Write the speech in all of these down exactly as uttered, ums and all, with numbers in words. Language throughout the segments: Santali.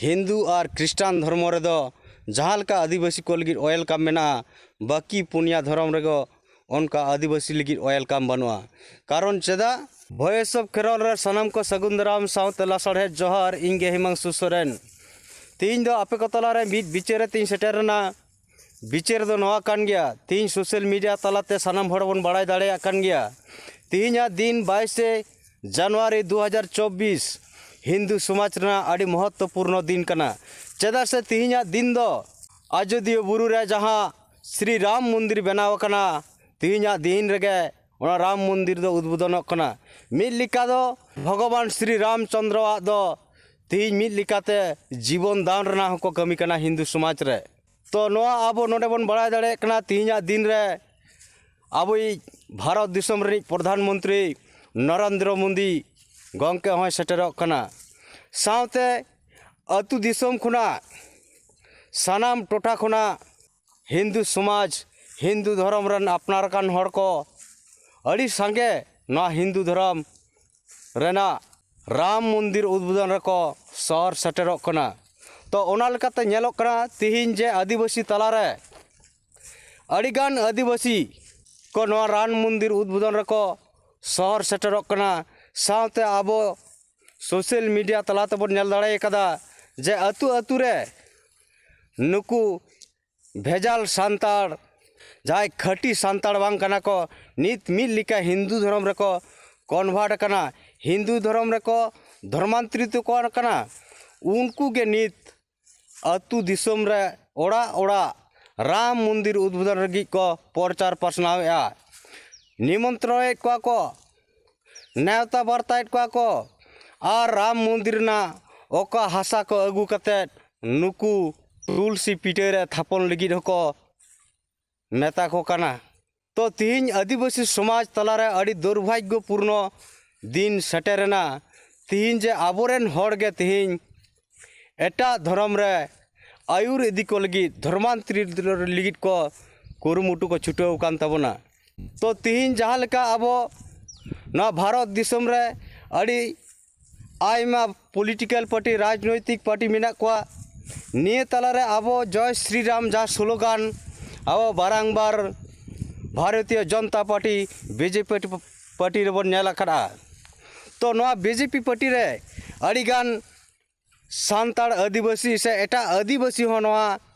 ᱦᱤᱱᱫᱩ ᱟᱨ ᱠᱷᱨᱤᱥᱴᱟᱱ ᱫᱷᱚᱨᱢᱚ ᱨᱮᱫᱚ ᱡᱟᱦᱟᱸ ᱞᱮᱠᱟ ᱟᱹᱫᱤᱵᱟᱹᱥᱤ ᱠᱚ ᱞᱟᱹᱜᱤᱫ ᱳᱭᱮᱞᱠᱟᱢ ᱢᱮᱱᱟᱜᱼᱟ, ᱵᱟᱹᱠᱤ ᱯᱩᱱᱭᱟ ᱫᱷᱚᱨᱚᱢ ᱨᱮᱫᱚ ᱚᱱᱠᱟ ᱟᱹᱫᱤᱵᱟᱹᱥᱤ ᱞᱟᱹᱜᱤᱫ ᱳᱭᱮᱞᱠᱟᱢ ᱵᱟᱹᱱᱩᱜᱼᱟ᱾ ᱠᱟᱨᱚᱱ ᱪᱮᱫᱟᱜ? Voice of Kherol ᱨᱮ ᱥᱟᱱᱟᱢ ᱠᱚ ᱥᱟᱹᱜᱩᱱ ᱫᱟᱨᱟᱢ ᱥᱟᱶᱛᱮ ᱞᱟᱥᱟᱲᱦᱮᱫ ᱡᱚᱦᱟᱨ᱾ ᱤᱧ ᱜᱮ ᱦᱤᱢᱟᱝᱥᱩ ᱥᱚᱨᱮᱱ᱾ ᱛᱮᱦᱮᱧ ᱫᱚ ᱟᱯᱮ ᱠᱚ ᱛᱟᱞᱟᱨᱮ ᱢᱤᱫ ᱵᱤᱪᱟᱹᱨ ᱨᱮ ᱛᱤᱧ ᱥᱮᱴᱮᱨ ᱮᱱᱟ᱾ ᱵᱤᱪᱟᱹᱨ ᱫᱚ ᱱᱚᱣᱟ ᱠᱟᱱ ᱜᱮᱭᱟ, ᱛᱮᱦᱮᱧ social media ᱛᱟᱞᱟᱛᱮ ᱥᱟᱱᱟᱢ ᱦᱚᱲ ᱵᱚᱱ ᱵᱟᱲᱟᱭ ᱫᱟᱲᱮᱭᱟᱜ ᱠᱟᱱ ᱜᱮᱭᱟ, ᱛᱮᱦᱮᱧᱟᱜ ᱫᱤᱱ ᱵᱟᱭᱤᱥᱮ ᱡᱟᱱᱩᱣᱟᱨᱤ ᱫᱩ ᱦᱟᱡᱟᱨ ᱪᱚᱵᱵᱤᱥ ᱦᱤᱱᱫᱩ ᱥᱚᱢᱟᱡᱽ ᱨᱮᱱᱟᱜ ᱟᱹᱰᱤ ᱢᱚᱦᱚᱛᱛᱚᱯᱩᱨᱱᱚ ᱫᱤᱱ ᱠᱟᱱᱟ᱾ ᱪᱮᱫᱟᱜ ᱥᱮ ᱛᱮᱦᱮᱧᱟᱜ ᱫᱤᱱ ᱫᱚ ᱟᱡᱳᱫᱤᱭᱟᱹ ᱵᱩᱨᱩ ᱨᱮ ᱡᱟᱦᱟᱸ ᱥᱨᱤ ᱨᱟᱢ ᱢᱚᱱᱫᱤᱨ ᱵᱮᱱᱟᱣ ᱟᱠᱟᱱᱟ, ᱛᱮᱦᱮᱧᱟᱜ ᱫᱤᱱ ᱨᱮᱜᱮ ᱚᱱᱟ ᱨᱟᱢ ᱢᱚᱱᱫᱤᱨ ᱫᱚ ᱩᱫᱵᱳᱫᱚᱱᱚᱜ ᱠᱟᱱᱟ᱾ ᱢᱤᱫ ᱞᱮᱠᱟ ᱫᱚ ᱵᱷᱚᱜᱚᱵᱟᱱ ᱥᱨᱤ ᱨᱟᱢᱪᱚᱸᱫᱽᱨᱚᱣᱟᱜ ᱫᱚ ᱛᱮᱦᱮᱧ ᱢᱤᱫ ᱞᱮᱠᱟᱛᱮ ᱡᱤᱵᱚᱱ ᱫᱟᱱ ᱨᱮᱱᱟᱜ ᱦᱚᱸᱠᱚ ᱠᱟᱹᱢᱤ ᱠᱟᱱᱟ ᱦᱤᱱᱫᱩ ᱥᱚᱢᱟᱡᱽ ᱨᱮ᱾ ᱛᱚ ᱱᱚᱣᱟ ᱟᱵᱚ ᱱᱚᱰᱮ ᱵᱚᱱ ᱵᱟᱲᱟᱭ ᱫᱟᱲᱮᱭᱟᱜ ᱠᱟᱱᱟ, ᱛᱮᱦᱮᱧᱟᱜ ᱫᱤᱱ ᱨᱮ ᱟᱵᱚᱭᱤᱡ ᱵᱷᱟᱨᱚᱛ ᱫᱤᱥᱚᱢ ᱨᱤᱱᱤᱡ ᱯᱨᱚᱫᱷᱟᱱ ᱢᱚᱱᱛᱨᱤ ᱱᱚᱨᱮᱱᱫᱨᱚ ᱢᱳᱫᱤ ᱜᱚᱢᱠᱮ ᱦᱚᱸᱭ ᱥᱮᱴᱮᱨᱚᱜ ᱠᱟᱱᱟ᱾ ᱥᱟᱶᱛᱮ ᱟᱹᱛᱩ ᱫᱤᱥᱚᱢ ᱠᱷᱚᱱᱟᱜ, ᱥᱟᱱᱟᱢ ᱴᱚᱴᱷᱟ ᱠᱷᱚᱱᱟᱜ ᱦᱤᱱᱫᱩ ᱥᱚᱢᱟᱡᱽ, ᱦᱤᱱᱫᱩ ᱫᱷᱚᱨᱚᱢ ᱨᱮᱱ ᱟᱯᱱᱟᱨ ᱟᱠᱟᱱ ᱦᱚᱲ ᱠᱚ ᱟᱹᱰᱤ ᱥᱟᱸᱜᱮ ᱱᱚᱣᱟ ᱦᱤᱱᱫᱩ ᱫᱷᱚᱨᱚᱢ ᱨᱮᱱᱟᱜ ᱨᱟᱢ ᱢᱚᱱᱫᱤᱨ ᱩᱫᱵᱳᱫᱚᱱ ᱨᱮᱠᱚ ᱥᱚᱦᱚᱨ ᱥᱮᱴᱮᱨᱚᱜ ᱠᱟᱱᱟ᱾ ᱛᱚ ᱚᱱᱟ ᱞᱮᱠᱟᱛᱮ ᱧᱮᱞᱚᱜ ᱠᱟᱱᱟ, ᱛᱮᱦᱮᱧ ᱡᱮ ᱟᱹᱫᱤᱵᱟᱹᱥᱤ ᱛᱟᱞᱟᱨᱮ ᱟᱹᱰᱤᱜᱟᱱ ᱟᱹᱫᱤᱵᱟᱹᱥᱤ ᱠᱚ ᱱᱚᱣᱟ ᱨᱟᱢ ᱢᱚᱱᱫᱤᱨ ᱩᱫᱵᱳᱫᱚᱱ ᱨᱮᱠᱚ ᱥᱚᱦᱚᱨ ᱥᱮᱴᱮᱨᱚᱜ ᱠᱟᱱᱟ᱾ ᱥᱟᱶᱛᱮ ᱟᱵᱚ social media ᱛᱟᱞᱟ ᱛᱮᱵᱚᱱ ᱧᱮᱞ ᱫᱟᱲᱮ ᱠᱟᱫᱟ ᱡᱮ ᱟᱹᱛᱩ ᱟᱹᱛᱩ ᱨᱮ ᱱᱩᱠᱩ ᱵᱷᱮᱡᱟᱞ ᱥᱟᱱᱛᱟᱲ, ᱡᱟᱦᱟᱸᱭ ᱠᱷᱟᱹᱴᱤ ᱥᱟᱱᱛᱟᱲ ᱵᱟᱝ ᱠᱟᱱᱟ ᱠᱚ, ᱱᱤᱛ ᱢᱤᱫ ᱞᱮᱠᱟ ᱦᱤᱱᱫᱩ ᱫᱷᱚᱨᱚᱢ ᱨᱮᱠᱚ convert ᱟᱠᱟᱱᱟ, ᱦᱤᱱᱫᱩ ᱫᱷᱚᱨᱚᱢ ᱨᱮᱠᱚ ᱫᱷᱚᱨᱢᱟᱱᱛᱚᱨᱤᱛ ᱠᱚ ᱠᱟᱱᱟ᱾ ᱩᱱᱠᱩ ᱜᱮ ᱱᱤᱛ ᱟᱹᱛᱩ ᱫᱤᱥᱚᱢ ᱨᱮ ᱚᱲᱟᱜ ᱚᱲᱟᱜ ᱨᱟᱢ ᱢᱚᱱᱫᱤᱨ ᱩᱫᱵᱳᱫᱚᱱ ᱞᱟᱹᱜᱤᱫ ᱠᱚ ᱯᱨᱚᱪᱟᱨ ᱯᱟᱥᱱᱟᱣᱮᱫᱼᱟ, ᱱᱤᱢᱚᱱᱛᱨᱚᱱᱮᱫ ᱠᱚᱣᱟ ᱠᱚ, ᱱᱮᱣᱛᱟ ᱵᱟᱨᱛᱟᱭᱮᱫ ᱠᱚᱣᱟ ᱠᱚ᱾ ᱟᱨ ᱨᱟᱢ ᱢᱚᱱᱫᱤᱨ ᱨᱮᱱᱟᱜ ᱚᱠᱟ ᱦᱟᱥᱟ ᱠᱚ ᱟᱹᱜᱩ ᱠᱟᱛᱮᱫ ᱱᱩᱠᱩ ᱛᱩᱞᱥᱤ ᱯᱤᱴᱟᱹ ᱨᱮ ᱛᱷᱟᱯᱚᱱ ᱞᱟᱹᱜᱤᱫ ᱦᱚᱸᱠᱚ ᱢᱮᱛᱟ ᱠᱚ ᱠᱟᱱᱟ᱾ ᱛᱚ ᱛᱤᱦᱤᱧ ᱟᱹᱫᱤᱵᱟᱹᱥᱤ ᱥᱚᱢᱟᱡᱽ ᱛᱟᱞᱟᱨᱮ ᱟᱹᱰᱤ ᱫᱩᱨᱵᱷᱟᱜᱽᱭᱚᱯᱩᱨᱱᱚ ᱫᱤᱱ ᱥᱮᱴᱮᱨᱮᱱᱟ᱾ ᱛᱤᱦᱤᱧ ᱡᱮ ᱟᱵᱚᱨᱮᱱ ᱦᱚᱲ ᱜᱮ ᱛᱤᱦᱤᱧ ᱮᱴᱟᱜ ᱫᱷᱚᱨᱚᱢ ᱨᱮ ᱟᱹᱭᱩᱨ ᱤᱫᱤ ᱠᱚ ᱞᱟᱹᱜᱤᱫ, ᱫᱷᱚᱨᱢᱟᱱᱛᱚᱨᱤᱛ ᱞᱟᱹᱜᱤᱫ ᱠᱚ ᱠᱩᱨᱩᱢᱩᱴᱩ ᱠᱚ ᱪᱷᱩᱴᱟᱹᱣ ᱟᱠᱟᱱ ᱛᱟᱵᱚᱱᱟ᱾ ᱛᱚ ᱛᱤᱦᱤᱧ ᱡᱟᱦᱟᱸ ᱞᱮᱠᱟ ᱟᱵᱚ ᱱᱚᱣᱟ ᱵᱷᱟᱨᱚᱛ ᱫᱤᱥᱚᱢ ᱨᱮ ᱟᱹᱰᱤ ᱟᱭᱢᱟ ᱯᱚᱞᱤᱴᱤᱠᱮᱞ ᱯᱟᱨᱴᱤ, ᱨᱟᱡᱽᱱᱳᱭᱛᱤᱠ ᱯᱟᱨᱴᱤ ᱢᱮᱱᱟᱜ ᱠᱚᱣᱟ᱾ ᱱᱤᱭᱟᱹ ᱛᱟᱞᱟᱨᱮ ᱟᱵᱚ ᱡᱚᱭ ᱥᱨᱤᱨᱟᱢ ᱡᱟᱦᱟᱸ ᱥᱞᱳᱜᱟᱱ ᱟᱵᱚ ᱵᱟᱨᱟᱝᱵᱟᱨ Bharatiya Janata party, BJP party ᱨᱮᱵᱚᱱ ᱧᱮᱞ ᱟᱠᱟᱫᱼᱟ᱾ ᱛᱚ, ᱱᱚᱣᱟ ᱵᱤᱡᱮᱯᱤ ᱯᱟᱨᱴᱤ ᱨᱮ ᱟᱹᱰᱤᱜᱟᱱ ᱥᱟᱱᱛᱟᱲ, ᱟᱹᱫᱤᱵᱟᱹᱥᱤ ᱥᱮ ᱮᱴᱟᱜ ᱟᱹᱫᱤᱵᱟᱹᱥᱤ ᱦᱚᱸ ᱱᱚᱣᱟ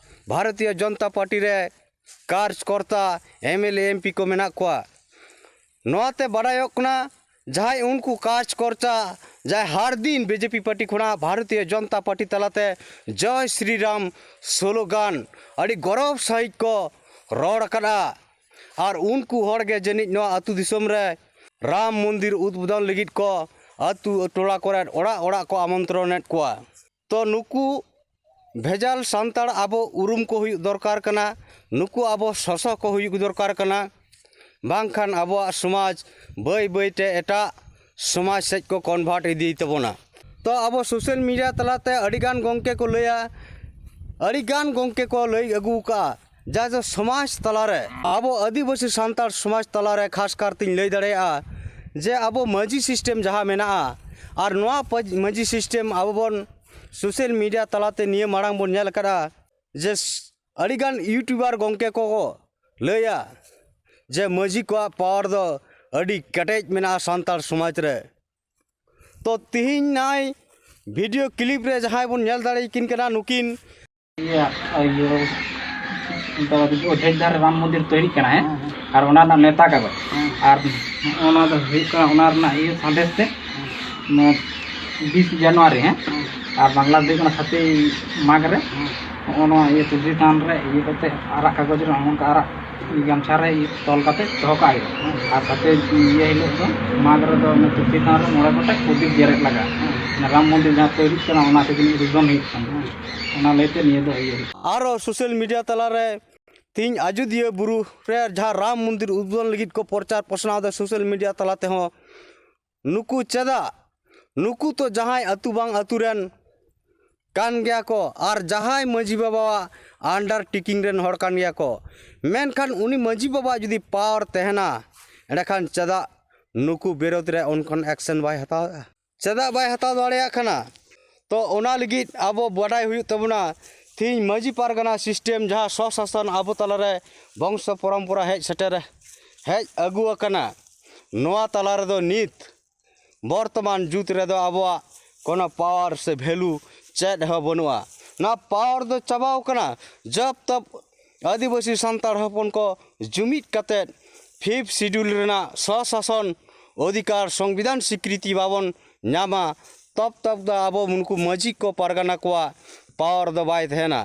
ᱵᱷᱟᱨᱚᱛᱤᱭᱚ ᱡᱚᱱᱚᱛᱟ ᱯᱟᱨᱴᱤ ᱨᱮ ᱠᱟᱨᱡᱽᱠᱚᱨᱛᱟ, M L A, M P ᱠᱚ ᱢᱮᱱᱟᱜ ᱠᱚᱣᱟ᱾ ᱱᱚᱣᱟᱛᱮ ᱵᱟᱰᱟᱭᱚᱜ ᱠᱟᱱᱟ, ᱡᱟᱦᱟᱸᱭ ᱩᱱᱠᱩ ᱠᱟᱨᱡᱽᱠᱚᱨᱛᱟ, ᱡᱟᱦᱟᱸᱭ ᱦᱟᱨ ᱫᱤᱱ ᱵᱤᱡᱮᱯᱤ ᱯᱟᱨᱴᱤ ᱠᱷᱚᱱᱟᱜ ᱵᱷᱟᱨᱚᱛᱤᱭᱚ ᱡᱚᱱᱚᱛᱟ ᱯᱟᱨᱴᱤ ᱛᱟᱞᱟᱛᱮ ᱡᱚᱭ ᱥᱨᱤᱨᱟᱢ ᱥᱞᱳᱜᱟᱱ ᱟᱹᱰᱤ ᱜᱚᱨᱚᱵᱽ ᱥᱟᱺᱦᱤᱡ ᱠᱚ ᱨᱚᱲ ᱟᱠᱟᱫᱼᱟ, ᱟᱨ ᱩᱱᱠᱩ ᱦᱚᱲ ᱜᱮ ᱡᱟᱹᱱᱤᱡ ᱱᱚᱣᱟ ᱟᱹᱛᱩ ᱫᱤᱥᱚᱢ ᱨᱮ ᱨᱟᱢ ᱢᱚᱱᱫᱤᱨ ᱩᱫᱵᱳᱫᱚᱱ ᱞᱟᱹᱜᱤᱫ ᱠᱚ ᱟᱹᱛᱩ ᱴᱚᱞᱟ ᱠᱚᱨᱮ, ᱚᱲᱟᱜ ᱚᱲᱟᱜ ᱠᱚ ᱟᱢᱚᱱᱛᱨᱚᱱᱮᱫ ᱠᱚᱣᱟ᱾ ᱛᱚ, ᱱᱩᱠᱩ ᱵᱷᱮᱡᱟᱞ ᱥᱟᱱᱛᱟᱲ ᱟᱵᱚ ᱩᱨᱩᱢ ᱠᱚ ᱦᱩᱭᱩᱜ ᱫᱚᱨᱠᱟᱨ ᱠᱟᱱᱟ, ᱱᱩᱠᱩ ᱟᱵᱚ ᱥᱚᱥᱚ ᱠᱚ ᱦᱩᱭᱩᱜ ᱫᱚᱨᱠᱟᱨ ᱠᱟᱱᱟ, ᱵᱟᱝᱠᱷᱟᱱ ᱟᱵᱚᱣᱟᱜ ᱥᱚᱢᱟᱡᱽ ᱵᱟᱹᱭ ᱵᱟᱹᱭᱛᱮ ᱮᱴᱟᱜ ᱥᱚᱢᱟᱡᱽ ᱥᱮᱫ ᱠᱚ ᱠᱚᱱᱵᱷᱟᱨᱴ ᱤᱫᱤᱭ ᱛᱟᱵᱚᱱᱟ᱾ ᱛᱚ, ᱟᱵᱚ ᱥᱳᱥᱟᱞ ᱢᱤᱰᱤᱭᱟ ᱛᱟᱞᱟᱛᱮ ᱟᱹᱰᱤᱜᱟᱱ ᱜᱚᱢᱠᱮ ᱠᱚ ᱞᱟᱹᱭᱟ, ᱟᱹᱰᱤᱜᱟᱱ ᱜᱚᱢᱠᱮ ᱠᱚ ᱞᱟᱹᱭ ᱟᱹᱜᱩ ᱟᱠᱟᱫᱼᱟ, ᱡᱟᱦᱟᱸ ᱫᱚ ᱥᱚᱢᱟᱡᱽ ᱛᱟᱞᱟᱨᱮ, ᱟᱵᱚ ᱟᱹᱫᱤᱵᱟᱹᱥᱤ ᱥᱟᱱᱛᱟᱲ ᱥᱚᱢᱟᱡᱽ ᱛᱟᱞᱟᱨᱮ ᱠᱷᱟᱥ ᱠᱟᱨᱛᱤᱧ ᱞᱟᱹᱭ ᱫᱟᱲᱮᱭᱟᱜᱼᱟ ᱡᱮ ᱟᱵᱚ ᱢᱟᱹᱡᱷᱤ ᱥᱤᱥᱴᱮᱢ ᱡᱟᱦᱟᱸ ᱢᱮᱱᱟᱜᱼᱟ, ᱟᱨ ᱱᱚᱣᱟ ᱯᱟᱹᱡ-, ᱢᱟᱹᱡᱷᱤ ᱥᱤᱥᱴᱮᱢ ᱟᱵᱚ ᱵᱚᱱ ᱥᱳᱥᱟᱞ ᱢᱤᱰᱤᱭᱟ ᱛᱟᱞᱟᱛᱮ ᱱᱤᱭᱟᱹ ᱢᱟᱲᱟᱝ ᱵᱚᱱ ᱧᱮᱞ ᱟᱠᱟᱫᱼᱟ ᱡᱮ ᱥ-, ᱟᱹᱰᱤᱜᱟᱱ ᱤᱭᱩᱴᱩᱵᱟᱨ ᱜᱚᱢᱠᱮ ᱠᱚᱠᱚ ᱞᱟᱹᱭᱟ ᱡᱮ ᱢᱟᱹᱡᱷᱤ ᱠᱚᱣᱟᱜ ᱯᱟᱣᱟᱨ ᱫᱚ ᱟᱹᱰᱤ ᱠᱮᱴᱮᱡ ᱢᱮᱱᱟᱜᱼᱟ ᱥᱟᱱᱛᱟᱲ ᱥᱚᱢᱟᱡᱽ ᱨᱮ᱾ ᱛᱚ, ᱛᱤᱦᱤᱧ ᱱᱟᱭ ᱵᱷᱤᱰᱤᱭᱳ ᱠᱞᱤᱯ ᱨᱮ ᱡᱟᱦᱟᱸᱭ ᱵᱚᱱ ᱧᱮᱞ ᱫᱟᱲᱮᱭᱟᱠᱤᱱ ᱠᱟᱱᱟ, ᱱᱩᱠᱤᱱ ᱤᱭᱟᱹ, ᱤᱭᱟᱹ, ᱫᱚ ᱚᱡᱳᱫᱽᱫᱷᱟ ᱨᱮ ᱨᱟᱢ ᱢᱚᱱᱫᱤᱨ ᱛᱳᱭᱨᱤᱜ ᱠᱟᱱᱟ, ᱦᱮᱸ? ᱟᱨ ᱚᱱᱟ ᱨᱮᱱᱟᱜ ᱱᱮᱛᱟ ᱠᱟᱜᱚᱡᱽ᱾ ᱟᱨ ᱚᱱᱟ ᱫᱚ ᱦᱩᱭᱩᱜ ᱠᱟᱱᱟ, ᱚᱱᱟ ᱨᱮᱱᱟᱜ ᱤᱭᱟᱹ ᱥᱟᱸᱫᱮᱥ ᱛᱮ, ᱱᱚᱣᱟ ᱵᱤᱥ ᱡᱟᱱᱩᱣᱟᱨᱤ, ᱦᱮᱸ? ᱟᱨ ᱵᱟᱝᱞᱟ ᱫᱚ ᱦᱩᱭᱩᱜ ᱠᱟᱱᱟ ᱥᱟᱛᱮᱭ ᱢᱟᱜᱽ ᱨᱮ᱾ ᱦᱚᱸᱜᱼᱚ ᱱᱚᱣᱟ ᱤᱭᱟᱹ ᱛᱩᱞᱥᱤ ᱛᱷᱟᱱ ᱨᱮ ᱤᱭᱟᱹ ᱠᱟᱛᱮ, ᱟᱨᱟᱜ ᱠᱟᱜᱚᱡᱽ ᱨᱮ ᱦᱚᱸᱜᱼᱚ ᱱᱚᱝᱠᱟ ᱟᱨᱟᱜ ᱜᱟᱢᱪᱷᱟ ᱨᱮ ᱛᱚᱞ ᱠᱟᱛᱮ ᱫᱚᱦᱚ ᱠᱟᱜ ᱦᱩᱭᱩᱜᱼᱟ᱾ ᱟᱨ ᱥᱟᱛᱮᱭ ᱤᱭᱟᱹ ᱦᱤᱞᱳᱜ ᱫᱚ, ᱢᱟᱜᱽ ᱨᱮᱫᱚ ᱚᱱᱟ ᱛᱩᱞᱥᱤ ᱛᱷᱟᱱ ᱨᱮ ᱢᱚᱬᱮ ᱜᱚᱴᱮᱡ ᱯᱨᱚᱫᱤᱯ ᱡᱮᱨᱮᱫ ᱞᱟᱜᱟᱜᱼᱟ᱾ ᱚᱱᱟ ᱨᱟᱢ ᱢᱚᱱᱫᱤᱨ ᱡᱟᱦᱟᱸ ᱛᱳᱭᱨᱤᱜ ᱠᱟᱱᱟ, ᱚᱱᱟ ᱛᱮᱜᱮ ᱩᱫᱽᱵᱳᱫᱚᱱ ᱦᱩᱭᱩᱜ ᱠᱟᱱᱟ᱾ ᱚᱱᱟ ᱞᱟᱹᱭᱛᱮ ᱱᱤᱭᱟᱹ ᱫᱚ ᱤᱭᱟᱹ ᱦᱩᱭᱩᱜᱼᱟ᱾ ᱟᱨᱚ ᱥᱳᱥᱟᱞ ᱢᱤᱰᱤᱭᱟ ᱛᱟᱞᱟᱨᱮ ᱛᱮᱦᱤᱧ ᱟᱡᱚᱫᱤᱭᱟᱹ ᱵᱩᱨᱩ ᱨᱮ ᱡᱟᱦᱟᱸ ᱨᱟᱢ ᱢᱚᱱᱫᱤᱨ ᱩᱫᱽᱵᱳᱫᱚᱱ ᱞᱟᱹᱜᱤᱫ ᱠᱚ ᱯᱨᱚᱪᱟᱨ ᱯᱚᱥᱱᱟᱣ ᱮᱫᱟ ᱥᱳᱥᱟᱞ ᱢᱤᱰᱤᱭᱟ ᱛᱟᱞᱟ ᱛᱮᱦᱚᱸ, ᱱᱩᱠᱩ ᱪᱮᱫᱟᱜ? ᱱᱩᱠᱩ ᱛᱚ ᱡᱟᱦᱟᱸᱭ ᱟᱹᱛᱩ ᱵᱟᱝ ᱟᱹᱛᱩ ᱨᱮᱱ ᱠᱟᱱ ᱜᱮᱭᱟ ᱠᱚ, ᱟᱨ ᱡᱟᱦᱟᱸᱭ ᱢᱟᱹᱡᱷᱤ ᱵᱟᱵᱟᱣᱟᱜ ᱟᱱᱰᱟᱨᱴᱮᱠᱤᱝ ᱨᱮᱱ ᱦᱚᱲ ᱠᱟᱱ ᱜᱮᱭᱟ ᱠᱚ᱾ ᱢᱮᱱᱠᱷᱟᱱ ᱩᱱᱤ ᱢᱟᱹᱡᱷᱤ ᱵᱟᱵᱟᱣᱟᱜ ᱡᱩᱫᱤ ᱯᱟᱣᱟᱨ ᱛᱟᱦᱮᱱᱟ, ᱮᱸᱰᱮᱠᱷᱟᱱ ᱪᱮᱫᱟᱜ ᱱᱩᱠᱩ ᱵᱤᱨᱳᱫᱷ ᱨᱮ ᱚᱱᱠᱟᱱ ᱮᱠᱥᱮᱱ ᱵᱟᱭ ᱦᱟᱛᱟᱣᱮᱫᱼᱟ? ᱪᱮᱫᱟᱜ ᱵᱟᱭ ᱦᱟᱛᱟᱣ ᱫᱟᱲᱮᱭᱟᱜ ᱠᱟᱱᱟ? ᱛᱚ ᱚᱱᱟ ᱞᱟᱹᱜᱤᱫ ᱟᱵᱚ ᱵᱟᱰᱟᱭ ᱦᱩᱭᱩᱜ ᱛᱟᱵᱚᱱᱟ, ᱛᱮᱦᱮᱧ ᱢᱟᱹᱡᱷᱤ ᱯᱟᱨᱜᱟᱱᱟ ᱥᱤᱥᱴᱮᱢ, ᱡᱟᱦᱟᱸ ᱥᱚᱥᱟᱥᱚᱱ ᱟᱵᱚ ᱛᱟᱞᱟᱨᱮ ᱵᱚᱝᱥᱚ ᱯᱚᱨᱚᱢᱯᱚᱨᱟ ᱦᱮᱡ ᱥᱮᱴᱮᱨ ᱦᱮᱡ ᱟᱹᱜᱩ ᱟᱠᱟᱱᱟ, ᱱᱚᱣᱟ ᱛᱟᱞᱟ ᱨᱮᱫᱚ ᱱᱤᱛ ᱵᱚᱨᱛᱚᱢᱟᱱ ᱡᱩᱜᱽ ᱨᱮᱫᱚ ᱟᱵᱚᱣᱟᱜ ᱠᱳᱱᱳ ᱯᱟᱣᱟᱨ ᱥᱮ ᱵᱷᱮᱞᱩ ᱪᱮᱫ ᱦᱚᱸ ᱵᱟᱹᱱᱩᱜᱼᱟ᱾ ᱱᱚᱣᱟ ᱯᱟᱣᱟᱨ ᱫᱚ ᱪᱟᱵᱟᱣ ᱠᱟᱱᱟ᱾ ᱡᱚᱵ ᱛᱚᱵ ᱟᱹᱫᱤᱵᱟᱹᱥᱤ ᱥᱟᱱᱛᱟᱲ ᱦᱚᱯᱚᱱ ᱠᱚ ᱡᱩᱢᱤᱫ ᱠᱟᱛᱮᱫ ᱯᱷᱤᱯᱛᱷ ᱥᱤᱰᱩᱞ ᱨᱮᱱᱟᱜ ᱥᱚᱥᱟᱥᱚᱱ ᱚᱫᱷᱤᱠᱟᱨ ᱥᱚᱝᱵᱤᱫᱷᱟᱱ ᱥᱤᱠᱨᱤᱛᱤ ᱵᱟᱵᱚᱱ ᱧᱟᱢᱟ, ᱛᱚᱵ ᱛᱚᱵ ᱫᱚ ᱟᱵᱚ ᱱᱩᱠᱩ ᱢᱟᱹᱡᱷᱤ ᱠᱚ ᱯᱟᱨᱜᱟᱱᱟ ᱠᱚᱣᱟᱜ ᱯᱟᱣᱟᱨ ᱫᱚ ᱵᱟᱭ ᱛᱟᱦᱮᱱᱟ᱾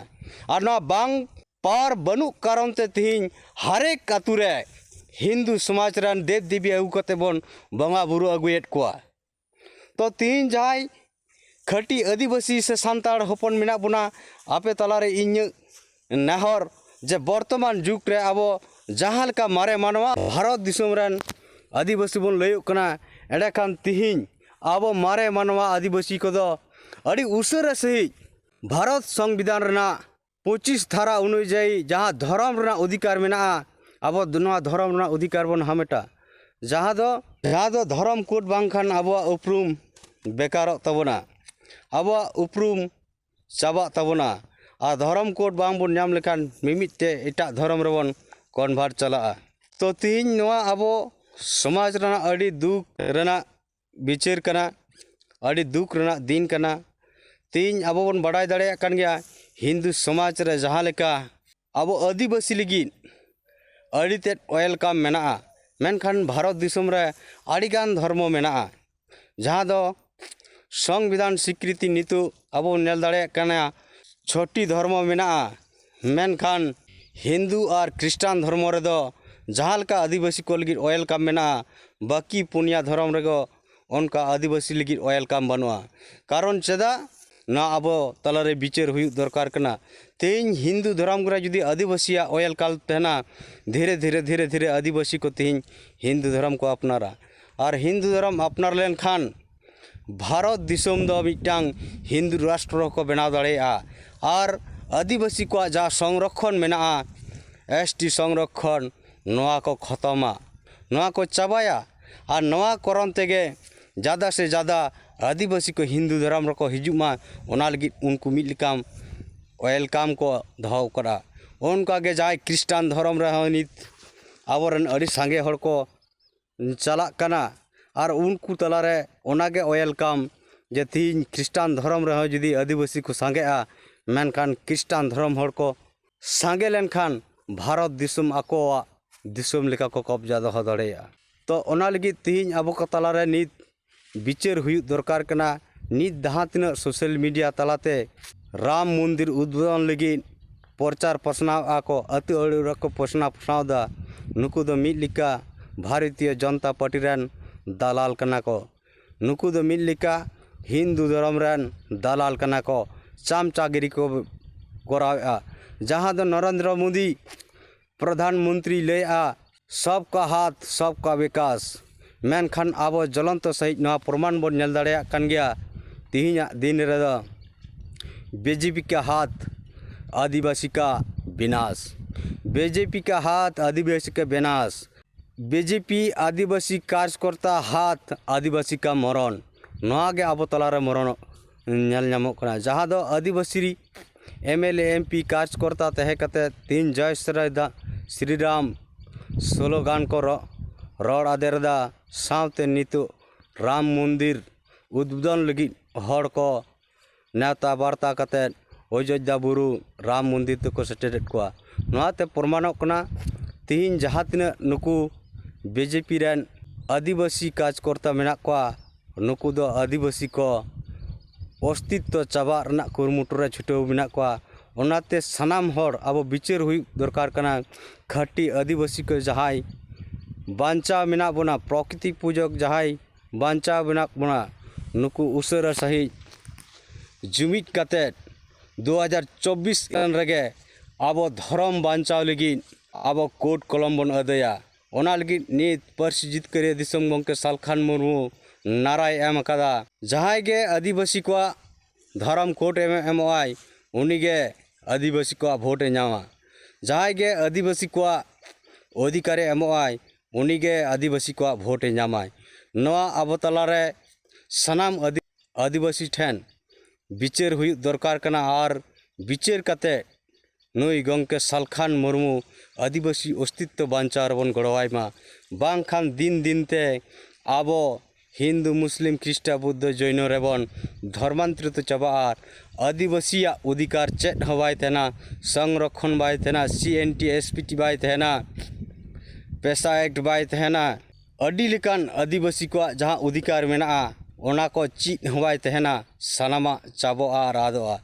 ᱟᱨ ᱱᱚᱣᱟ ᱵᱟᱝ ᱯᱟᱣᱟᱨ ᱵᱟᱹᱱᱩᱜ ᱠᱟᱨᱚᱱ ᱛᱮ ᱛᱮᱦᱮᱧ ᱦᱟᱨᱮᱠ ᱟᱛᱳ ᱨᱮ ᱦᱤᱱᱫᱩ ᱥᱚᱢᱟᱡᱽ ᱨᱮᱱ ᱫᱮᱵ ᱫᱮᱵᱤ ᱟᱹᱜᱩ ᱠᱟᱛᱮ ᱵᱚᱱ ᱵᱚᱸᱜᱟ ᱵᱩᱨᱩ ᱟᱹᱜᱩᱭᱮᱫ ᱠᱚᱣᱟ᱾ ᱛᱚ ᱛᱮᱦᱮᱧ ᱡᱟᱦᱟᱸᱭ ᱠᱷᱟᱹᱴᱤ ᱟᱹᱫᱤᱵᱟᱹᱥᱤ ᱥᱮ ᱥᱟᱱᱛᱟᱲ ᱦᱚᱯᱚᱱ ᱢᱮᱱᱟᱜ ᱵᱚᱱᱟ, ᱟᱯᱮ ᱛᱟᱞᱟᱨᱮ ᱤᱧᱟᱹᱜ ᱱᱮᱦᱚᱨ ᱡᱮ ᱵᱚᱨᱛᱚᱢᱟᱱ ᱡᱩᱜᱽ ᱨᱮ ᱟᱵᱚ ᱡᱟᱦᱟᱸ ᱞᱮᱠᱟ ᱢᱟᱨᱮ ᱢᱟᱱᱣᱟ ᱵᱷᱟᱨᱚᱛ ᱫᱤᱥᱚᱢ ᱨᱮᱱ ᱟᱹᱫᱤᱵᱟᱹᱥᱤ ᱵᱚᱱ ᱞᱟᱹᱭᱚᱜ ᱠᱟᱱᱟ, ᱮᱸᱰᱮᱠᱷᱟᱱ ᱛᱮᱦᱮᱧ ᱟᱵᱚ ᱢᱟᱨᱮ ᱢᱟᱱᱣᱟ ᱟᱹᱫᱤᱵᱟᱹᱥᱤ ᱠᱚᱫᱚ ᱟᱹᱰᱤ ᱩᱥᱟᱹᱨᱟ ᱥᱟᱺᱦᱤᱡ ᱵᱷᱟᱨᱚᱛ ᱥᱚᱝᱵᱤᱫᱷᱟᱱ ᱨᱮᱱᱟᱜ ᱯᱚᱸᱪᱤᱥ ᱫᱷᱟᱨᱟ ᱚᱱᱩᱡᱟᱭᱤ ᱡᱟᱦᱟᱸ ᱫᱷᱚᱨᱚᱢ ᱨᱮᱱᱟᱜ ᱚᱫᱷᱤᱠᱟᱨ ᱢᱮᱱᱟᱜᱼᱟ, ᱟᱵᱚ ᱱᱚᱣᱟ ᱫᱷᱚᱨᱚᱢ ᱨᱮᱱᱟᱜ ᱚᱫᱷᱤᱠᱟᱨ ᱵᱚᱱ ᱦᱟᱢᱮᱴᱟ, ᱡᱟᱦᱟᱸ ᱫᱚ, ᱡᱟᱦᱟᱸ ᱫᱚ ᱫᱷᱚᱨᱚᱢ ᱠᱳᱰ ᱵᱟᱝᱠᱷᱟᱱ ᱟᱵᱚᱣᱟᱜ ᱩᱯᱨᱩᱢ ᱵᱮᱠᱟᱨᱚᱜ ᱛᱟᱵᱚᱱᱟ, ᱟᱵᱚᱣᱟᱜ ᱩᱯᱨᱩᱢ ᱪᱟᱵᱟᱜ ᱛᱟᱵᱚᱱᱟ᱾ ᱟᱨ ᱫᱷᱚᱨᱚᱢ ᱠᱳᱰ ᱵᱟᱝ ᱵᱚᱱ ᱧᱟᱢ ᱞᱮᱠᱷᱟᱱ ᱢᱤᱢᱤᱫ ᱛᱮ ᱮᱴᱟᱜ ᱫᱷᱚᱨᱚᱢ ᱨᱮᱵᱚᱱ ᱠᱚᱱᱵᱷᱟᱨᱴ ᱪᱟᱞᱟᱜᱼᱟ᱾ ᱛᱚ ᱛᱮᱦᱮᱧ ᱱᱚᱣᱟ ᱟᱵᱚ ᱥᱚᱢᱟᱡᱽ ᱨᱮᱱᱟᱜ ᱟᱹᱰᱤ ᱫᱩᱠ ᱨᱮᱱᱟᱜ ᱵᱤᱪᱟᱹᱨ ᱠᱟᱱᱟ, ᱟᱹᱰᱤ ᱫᱩᱠ ᱨᱮᱱᱟᱜ ᱫᱤᱱ ᱠᱟᱱᱟ᱾ ᱛᱮᱦᱮᱧ ᱟᱵᱚ ᱵᱚᱱ ᱵᱟᱰᱟᱭ ᱫᱟᱲᱮᱭᱟᱜ ᱠᱟᱱ ᱜᱮᱭᱟ, ᱦᱤᱱᱫᱩ ᱥᱚᱢᱟᱡᱽ ᱨᱮ ᱡᱟᱦᱟᱸ ᱞᱮᱠᱟ ᱟᱵᱚ ᱟᱹᱫᱤᱵᱟᱹᱥᱤ ᱞᱟᱹᱜᱤᱫ ᱟᱹᱰᱤ ᱛᱮᱫ ᱳᱭᱮᱞᱠᱟᱢ ᱢᱮᱱᱟᱜᱼᱟ, ᱢᱮᱱᱠᱷᱟᱱ ᱵᱷᱟᱨᱚᱛ ᱫᱤᱥᱚᱢ ᱨᱮ ᱟᱹᱰᱤᱜᱟᱱ ᱫᱷᱚᱨᱢᱚ ᱢᱮᱱᱟᱜᱼᱟ, ᱡᱟᱦᱟᱸ ᱫᱚ ᱥᱚᱝᱵᱤᱫᱷᱟᱱ ᱥᱤᱠᱨᱤᱛᱤ ᱱᱤᱛᱚᱜ ᱟᱵᱚ ᱵᱚᱱ ᱧᱮᱞ ᱫᱟᱲᱮᱭᱟᱜ ᱠᱟᱱᱟ, ᱪᱷᱚᱴᱤ ᱫᱷᱚᱨᱢᱚ ᱢᱮᱱᱟᱜᱼᱟ, ᱢᱮᱱᱠᱷᱟᱱ ᱦᱤᱱᱫᱩ ᱟᱨ ᱠᱷᱨᱤᱥᱴᱟᱱ ᱫᱷᱚᱨᱢᱚ ᱨᱮᱫᱚ ᱡᱟᱦᱟᱸ ᱞᱮᱠᱟ ᱟᱹᱫᱤᱵᱟᱹᱥᱤ ᱠᱚ ᱞᱟᱹᱜᱤᱫ ᱳᱭᱮᱞᱠᱟᱢ ᱢᱮᱱᱟᱜᱼᱟ, ᱵᱟᱹᱠᱤ ᱯᱩᱱᱭᱟ ᱫᱷᱚᱨᱚᱢ ᱨᱮᱫᱚ ᱚᱱᱠᱟ ᱟᱹᱫᱤᱵᱟᱹᱥᱤ ᱞᱟᱹᱜᱤᱫ ᱳᱭᱮᱞᱠᱟᱢ ᱵᱟᱹᱱᱩᱜᱼᱟ᱾ ᱠᱟᱨᱚᱱ ᱪᱮᱫᱟᱜ? ᱱᱚᱣᱟ ᱟᱵᱚ ᱛᱟᱞᱟᱨᱮ ᱵᱤᱪᱟᱹᱨ ᱦᱩᱭᱩᱜ ᱫᱚᱨᱠᱟᱨ ᱠᱟᱱᱟ᱾ ᱛᱮᱦᱮᱧ ᱦᱤᱱᱫᱩ ᱫᱷᱚᱨᱚᱢ ᱨᱮ ᱡᱩᱫᱤ ᱟᱹᱫᱤᱵᱟᱹᱥᱤᱭᱟᱜ ᱳᱭᱮᱞᱠᱟᱢ ᱛᱟᱦᱮᱱᱟ, ᱫᱷᱤᱨᱮ ᱫᱷᱤᱨᱮ ᱫᱷᱤᱨᱮ ᱫᱷᱤᱨᱮ ᱟᱹᱫᱤᱵᱟᱹᱥᱤ ᱠᱚ ᱛᱮᱦᱮᱧ ᱦᱤᱱᱫᱩ ᱫᱷᱚᱨᱚᱢ ᱠᱚ ᱟᱯᱱᱟᱨᱟ᱾ ᱟᱨ ᱦᱤᱱᱫᱩ ᱫᱷᱚᱨᱚᱢ ᱟᱯᱱᱟᱨ ᱞᱮᱱᱠᱷᱟᱱ ᱵᱷᱟᱨᱚᱛ ᱫᱤᱥᱚᱢ ᱫᱚ ᱢᱤᱫᱴᱟᱝ ᱦᱤᱱᱫᱩ ᱨᱟᱥᱴᱨᱚ ᱠᱚ ᱵᱮᱱᱟᱣ ᱫᱟᱲᱮᱭᱟᱜᱼᱟ᱾ ᱟᱨ ᱟᱹᱫᱤᱵᱟᱹᱥᱤ ᱠᱚᱣᱟᱜ ᱡᱟᱦᱟᱸ ᱥᱚᱝᱨᱚᱠᱠᱷᱚᱱ ᱢᱮᱱᱟᱜᱼᱟ, ᱮᱥ ᱴᱤ ᱥᱚᱝᱨᱚᱠᱠᱷᱚᱱ, ᱱᱚᱣᱟ ᱠᱚ ᱠᱷᱚᱛᱚᱢᱟ, ᱱᱚᱣᱟ ᱠᱚ ᱪᱟᱵᱟᱭᱟ᱾ ᱟᱨ ᱱᱚᱣᱟ ᱠᱟᱨᱚᱱ ᱛᱮᱜᱮ ᱡᱟᱫᱟ ᱥᱮ ᱡᱟᱫᱟ ᱟᱹᱫᱤᱵᱟᱹᱥᱤ ᱠᱚ ᱦᱤᱱᱫᱩ ᱫᱷᱚᱨᱚᱢ ᱨᱮᱠᱚ ᱦᱤᱡᱩᱜ ᱢᱟ, ᱚᱱᱟ ᱞᱟᱹᱜᱤᱫ ᱩᱱᱠᱩ ᱢᱤᱫ ᱞᱮᱠᱟᱢ welcome ᱠᱚ ᱫᱚᱦᱚ ᱟᱠᱟᱫᱼᱟ᱾ ᱚᱱᱠᱟ ᱜᱮ ᱡᱟᱦᱟᱸᱭ ᱠᱷᱨᱤᱥᱴᱟᱱ ᱫᱷᱚᱨᱚᱢ ᱨᱮᱦᱚᱸ ᱱᱤᱛ ᱟᱵᱚᱨᱮᱱ ᱟᱹᱰᱤ ᱥᱟᱸᱜᱮ ᱦᱚᱲ ᱠᱚ ᱪᱟᱞᱟᱜ ᱠᱟᱱᱟ, ᱟᱨ ᱩᱱᱠᱩ ᱛᱟᱞᱟᱨᱮ ᱚᱱᱟᱜᱮ welcome ᱡᱮ ᱛᱤᱦᱤᱧ ᱠᱷᱨᱤᱥᱴᱟᱱ ᱫᱷᱚᱨᱚᱢ ᱨᱮᱦᱚᱸ ᱡᱩᱫᱤ ᱟᱹᱫᱤᱵᱟᱹᱥᱤ ᱠᱚ ᱥᱟᱸᱜᱮᱜᱼᱟ, ᱢᱮᱱᱠᱷᱟᱱ ᱠᱷᱨᱤᱥᱴᱟᱱ ᱫᱷᱚᱨᱚᱢ ᱦᱚᱲ ᱠᱚ ᱥᱟᱸᱜᱮ ᱞᱮᱱᱠᱷᱟᱱ ᱵᱷᱟᱨᱚᱛ ᱫᱤᱥᱚᱢ ᱟᱠᱚᱣᱟᱜ ᱫᱤᱥᱚᱢ ᱞᱮᱠᱟ ᱠᱚ ᱠᱚᱵᱽᱡᱟ ᱫᱚᱦᱚ ᱫᱟᱲᱮᱭᱟᱜᱼᱟ᱾ ᱛᱚ ᱚᱱᱟ ᱞᱟᱹᱜᱤᱫ ᱛᱤᱦᱤᱧ ᱟᱵᱚ ᱠᱚ ᱛᱟᱞᱟᱨᱮ ᱱᱤᱛ ᱵᱤᱪᱟᱹᱨ ᱦᱩᱭᱩᱜ ᱫᱚᱨᱠᱟᱨ ᱠᱟᱱᱟ᱾ ᱱᱤᱛ ᱡᱟᱦᱟᱸ ᱛᱤᱱᱟᱹᱜ social media ᱛᱟᱞᱟᱛᱮ ᱨᱟᱢ ᱢᱚᱱᱫᱤᱨ ᱩᱫᱽᱵᱳᱫᱚᱱ ᱞᱟᱹᱜᱤᱫ ᱯᱨᱚᱪᱟᱨ ᱯᱟᱥᱱᱟᱣᱮᱫᱼᱟ ᱠᱚ, ᱟᱹᱛᱩ ᱟᱹᱲᱟᱹ ᱨᱮᱠᱚ ᱯᱟᱥᱱᱟᱣ ᱯᱟᱥᱱᱟᱣ ᱮᱫᱟ, ᱱᱩᱠᱩ ᱫᱚ ᱢᱤᱫ ᱞᱮᱠᱟ ᱵᱷᱟᱨᱚᱛᱤᱭᱚ ᱡᱚᱱᱚᱛᱟ ᱯᱟᱨᱴᱤ ᱨᱮᱱ ᱫᱟᱞᱟᱞ ᱠᱟᱱᱟ ᱠᱚ᱾ ᱱᱩᱠᱩ ᱫᱚ ᱢᱤᱫ ᱞᱮᱠᱟ ᱦᱤᱱᱫᱩ ᱫᱷᱚᱨᱚᱢ ᱨᱮᱱ ᱫᱟᱞᱟᱞ ᱠᱟᱱᱟ ᱠᱚ, ᱪᱟᱢᱪᱟᱜᱤᱨᱤ ᱠᱚ ᱠᱚᱨᱟᱣᱮᱫᱼᱟ᱾ ᱡᱟᱦᱟᱸ ᱫᱚ ᱱᱚᱨᱮᱱᱫᱨᱚ ᱢᱳᱫᱤ ᱯᱨᱚᱫᱷᱟᱱ ᱢᱚᱱᱛᱨᱤ ᱞᱟᱹᱭᱮᱫᱼᱟ, ᱥᱚᱵᱠᱟ ᱦᱟᱛ ᱥᱚᱵᱠᱟ ᱵᱤᱠᱟᱥ, ᱢᱮᱱᱠᱷᱟᱱ ᱟᱵᱚ ᱡᱚᱞᱚᱱᱛᱚ ᱥᱟᱺᱦᱤᱡ ᱱᱚᱣᱟ ᱯᱨᱚᱢᱟᱱ ᱵᱚᱱ ᱧᱮᱞ ᱫᱟᱲᱮᱭᱟᱜ ᱠᱟᱱ ᱜᱮᱭᱟ᱾ ᱛᱮᱦᱮᱧᱟᱜ ᱫᱤᱱ ᱨᱮᱫᱚ ᱵᱤᱡᱮᱯᱤ ᱠᱟ ᱦᱟᱛ ᱟᱹᱫᱤᱵᱟᱹᱥᱤ ᱠᱟ ᱵᱤᱱᱟᱥ, ᱵᱤᱡᱮᱯᱤ ᱠᱟ ᱦᱟᱛ ᱟᱹᱫᱤᱵᱟᱹᱥᱤ ᱠᱟ ᱵᱤᱱᱟᱥ, ᱵᱤᱡᱮᱯᱤ ᱟᱹᱫᱤᱵᱟᱹᱥᱤ ᱠᱟᱨᱡᱽᱠᱚᱨᱛᱟ ᱦᱟᱛ ᱟᱹᱫᱤᱵᱟᱹᱥᱤ ᱠᱟ ᱢᱚᱨᱚᱱ, ᱱᱚᱣᱟ ᱜᱮ ᱟᱵᱚ ᱛᱟᱞᱟᱨᱮ ᱢᱚᱨᱚᱱ ᱧᱮᱞ ᱧᱟᱢᱚᱜ ᱠᱟᱱᱟ᱾ ᱡᱟᱦᱟᱸ ᱫᱚ ᱟᱹᱫᱤᱵᱟᱹᱥᱤ M L A, M P, ᱠᱟᱨᱡᱽᱠᱚᱨᱛᱟ ᱛᱟᱦᱮᱸ ᱠᱟᱛᱮ ᱛᱤᱦᱤᱧ ᱡᱚᱭ ᱥᱨᱤ ᱨᱟ-, ᱥᱨᱤᱨᱟᱢ ᱥᱞᱳᱜᱟᱱ ᱠᱚ ᱨᱚ-, ᱨᱚᱲ ᱟᱫᱮᱨ ᱮᱫᱟ, ᱥᱟᱶᱛᱮ ᱱᱤᱛᱚᱜ ᱨᱟᱢ ᱢᱚᱱᱫᱤᱨ ᱩᱫᱽᱵᱳᱫᱚᱱ ᱞᱟᱹᱜᱤᱫ ᱦᱚᱲ ᱠᱚ ᱱᱮᱣᱛᱟ ᱵᱟᱨᱛᱟ ᱠᱟᱛᱮ ᱚᱡᱳᱫᱽᱫᱷᱟ ᱵᱩᱨᱩ ᱨᱟᱢ ᱢᱚᱱᱫᱤᱨ ᱛᱮᱠᱚ ᱥᱮᱴᱮᱨᱮᱫ ᱠᱚᱣᱟ᱾ ᱱᱚᱣᱟᱛᱮ ᱯᱨᱚᱢᱟᱱᱚᱜ ᱠᱟᱱᱟ, ᱛᱤᱦᱤᱧ ᱡᱟᱦᱟᱸ ᱛᱤᱱᱟᱹᱜ ᱱᱩᱠᱩ ᱵᱤᱡᱮᱯᱤ ᱨᱮᱱ ᱟᱹᱫᱤᱵᱟᱹᱥᱤ ᱠᱟᱨᱡᱽᱠᱚᱨᱛᱟ ᱢᱮᱱᱟᱜ ᱠᱚᱣᱟ, ᱱᱩᱠᱩ ᱫᱚ ᱟᱹᱫᱤᱵᱟᱹᱥᱤ ᱠᱚ ᱚᱥᱛᱤᱛᱛᱚ ᱪᱟᱵᱟᱜ ᱨᱮᱱᱟᱜ ᱠᱩᱨᱩᱢᱩᱴᱩ ᱨᱮ ᱪᱷᱩᱴᱟᱹᱣ ᱢᱮᱱᱟᱜ ᱠᱚᱣᱟ᱾ ᱚᱱᱟᱛᱮ ᱥᱟᱱᱟᱢ ᱦᱚᱲ ᱟᱵᱚ ᱵᱤᱪᱟᱹᱨ ᱦᱩᱭᱩᱜ ᱫᱚᱨᱠᱟᱨ ᱠᱟᱱᱟ᱾ ᱠᱷᱟᱹᱴᱤ ᱟᱹᱫᱤᱵᱟᱹᱥᱤ ᱠᱚ ᱡᱟᱦᱟᱸᱭ ᱵᱟᱧᱪᱟᱣ ᱢᱮᱱᱟᱜ ᱵᱚᱱᱟ, ᱯᱨᱚᱠᱨᱤᱛᱤ ᱯᱩᱡᱚᱠ ᱡᱟᱦᱟᱸᱭ ᱵᱟᱧᱪᱟᱣ ᱢᱮᱱᱟᱜ ᱵᱚᱱᱟ, ᱱᱩᱠᱩ ᱩᱥᱟᱹᱨᱟ ᱥᱟᱺᱦᱤᱡ ᱡᱩᱢᱤᱫ ᱠᱟᱛᱮᱫ ᱫᱩ ᱦᱟᱡᱟᱨ ᱪᱚᱵᱵᱤᱥ ᱨᱮᱜᱮ ᱟᱵᱚ ᱫᱷᱚᱨᱚᱢ ᱵᱟᱧᱪᱟᱣ ᱞᱟᱹᱜᱤᱫ ᱟᱵᱚ ᱠᱳᱰ ᱠᱚᱞᱚᱢ ᱵᱚᱱ ᱟᱹᱫᱟᱹᱭᱟ᱾ ᱚᱱᱟ ᱞᱟᱹᱜᱤᱫ ᱱᱤᱛ ᱯᱟᱹᱨᱥᱤ ᱡᱤᱛᱠᱟᱹᱨᱤᱭᱟᱹ ᱫᱤᱥᱚᱢ ᱜᱚᱢᱠᱮ ᱥᱟᱞᱠᱷᱟᱱ ᱢᱩᱨᱢᱩ ᱱᱟᱨᱟᱭ ᱮᱢ ᱟᱠᱟᱫᱟ, ᱡᱟᱦᱟᱸᱭ ᱜᱮ ᱟᱹᱫᱤᱵᱟᱹᱥᱤ ᱠᱚᱣᱟᱜ ᱫᱷᱚᱨᱚᱢ ᱠᱳᱰ ᱮᱢ ᱮᱢᱚᱜᱼᱟᱭ, ᱩᱱᱤᱜᱮ ᱟᱹᱫᱤᱵᱟᱹᱥᱤ ᱠᱚᱣᱟᱜ ᱵᱷᱳᱴ ᱮ ᱧᱟᱢᱟ᱾ ᱡᱟᱦᱟᱸᱭ ᱜᱮ ᱟᱹᱫᱤᱵᱟᱹᱥᱤ ᱠᱚᱣᱟᱜ ᱚᱫᱷᱤᱠᱟᱨ ᱮ ᱮᱢᱚᱜᱼᱟᱭ, ᱩᱱᱤᱜᱮ ᱟᱹᱫᱤᱵᱟᱹᱥᱤ ᱠᱚᱣᱟᱜ ᱵᱷᱳᱴ ᱮ ᱧᱟᱢᱟᱭ᱾ ᱱᱚᱣᱟ ᱟᱵᱚ ᱛᱟᱞᱟᱨᱮ ᱥᱟᱱᱟᱢ ᱟᱹᱫᱤ- ᱟᱹᱫᱤᱵᱟᱹᱥᱤ ᱴᱷᱮᱱ ᱵᱤᱪᱟᱹᱨ ᱦᱩᱭᱩᱜ ᱫᱚᱨᱠᱟᱨ ᱠᱟᱱᱟ᱾ ᱟᱨ ᱵᱤᱪᱟᱹᱨ ᱠᱟᱛᱮ ᱱᱩᱭ ᱜᱚᱢᱠᱮ ᱥᱟᱞᱠᱷᱟᱱ ᱢᱩᱨᱢᱩ ᱟᱹᱫᱤᱵᱟᱹᱥᱤ ᱚᱥᱛᱤᱛᱛᱚ ᱵᱟᱧᱪᱟᱣ ᱨᱮᱵᱚᱱ ᱜᱚᱲᱚᱣᱟᱭ ᱢᱟ᱾ ᱵᱟᱝᱠᱷᱟᱱ ᱫᱤᱱ ᱫᱤᱱᱛᱮ ᱟᱵᱚ ᱦᱤᱱᱫᱩ, ᱢᱩᱥᱞᱤᱢ, ᱠᱷᱨᱤᱥᱴᱟ, ᱵᱩᱫᱽᱫᱷᱚ, ᱡᱚᱭᱱᱚ ᱨᱮᱵᱚᱱ ᱫᱷᱚᱨᱢᱟᱱᱛᱚᱨᱤᱛᱚ ᱪᱟᱵᱟᱜᱼᱟ᱾ ᱟᱹᱫᱤᱵᱟᱹᱥᱤᱭᱟᱜ ᱚᱫᱷᱤᱠᱟᱨ ᱪᱮᱫ ᱦᱚᱸ ᱵᱟᱭ ᱛᱟᱦᱮᱱᱟ, ᱥᱚᱝᱨᱚᱠᱷᱚᱱ ᱵᱟᱭ ᱛᱟᱦᱮᱱᱟ, C N T, S P T ᱵᱟᱭ ᱛᱟᱦᱮᱱᱟ, ᱯᱮᱥᱟ ᱮᱠᱴ ᱵᱟᱭ ᱛᱟᱦᱮᱱᱟ᱾ ᱟᱹᱰᱤ ᱞᱮᱠᱟᱱ ᱟᱹᱫᱤᱵᱟᱹᱥᱤ ᱠᱚᱣᱟᱜ ᱡᱟᱦᱟᱸ ᱚᱫᱷᱤᱠᱟᱨ ᱢᱮᱱᱟᱜᱼᱟ, ᱚᱱᱟ ᱠᱚ ᱪᱮᱫ ᱦᱚᱸ ᱵᱟᱭ ᱛᱟᱦᱮᱱᱟ, ᱥᱟᱱᱟᱢᱟᱜ ᱪᱟᱵᱟᱜᱼᱟ ᱟᱨ ᱟᱫᱚᱜᱼᱟ᱾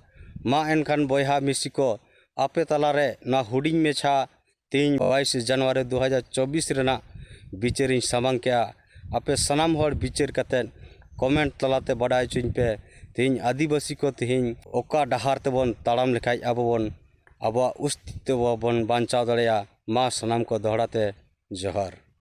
ᱢᱟ ᱮᱱᱠᱷᱟᱱ ᱵᱚᱭᱦᱟ ᱢᱤᱥᱤ ᱠᱚ, ᱟᱯᱮ ᱛᱟᱞᱟᱨᱮ ᱱᱚᱣᱟ ᱦᱩᱰᱤᱧ ᱢᱟᱪᱷᱟ ᱛᱮᱦᱮᱧ ᱵᱟᱭᱤᱥ ᱡᱟᱱᱩᱣᱟᱨᱤ ᱫᱩ ᱦᱟᱡᱟᱨ ᱪᱚᱵᱵᱤᱥ ᱨᱮᱱᱟᱜ ᱵᱤᱪᱟᱹᱨᱤᱧ ᱥᱟᱢᱟᱝ ᱠᱮᱜᱼᱟ᱾ ᱟᱯᱮ ᱥᱟᱱᱟᱢ ᱦᱚᱲ ᱵᱤᱪᱟᱹᱨ ᱠᱟᱛᱮᱫ ᱠᱚᱢᱮᱱᱴ ᱛᱟᱞᱟᱛᱮ ᱵᱟᱰᱟᱭ ᱦᱚᱪᱚᱧ ᱯᱮ, ᱛᱮᱦᱮᱧ ᱟᱹᱫᱤᱵᱟᱹᱥᱤ ᱠᱚ ᱛᱮᱦᱮᱧ ᱚᱠᱟ ᱰᱟᱦᱟᱨ ᱛᱮᱵᱚᱱ ᱛᱟᱲᱟᱢ ᱞᱮᱠᱷᱟᱡ ᱟᱵᱚ ᱵᱚᱱ, ᱟᱵᱚᱣᱟᱜ ᱚᱥᱛᱤᱛᱛᱚ ᱵᱚᱱ ᱵᱟᱧᱪᱟᱣ ᱫᱟᱲᱮᱭᱟᱜᱼᱟ᱾ ᱢᱟ ᱥᱟᱱᱟᱢ ᱠᱚ ᱫᱚᱦᱲᱟ ᱛᱮ ᱡᱚᱦᱟᱨ᱾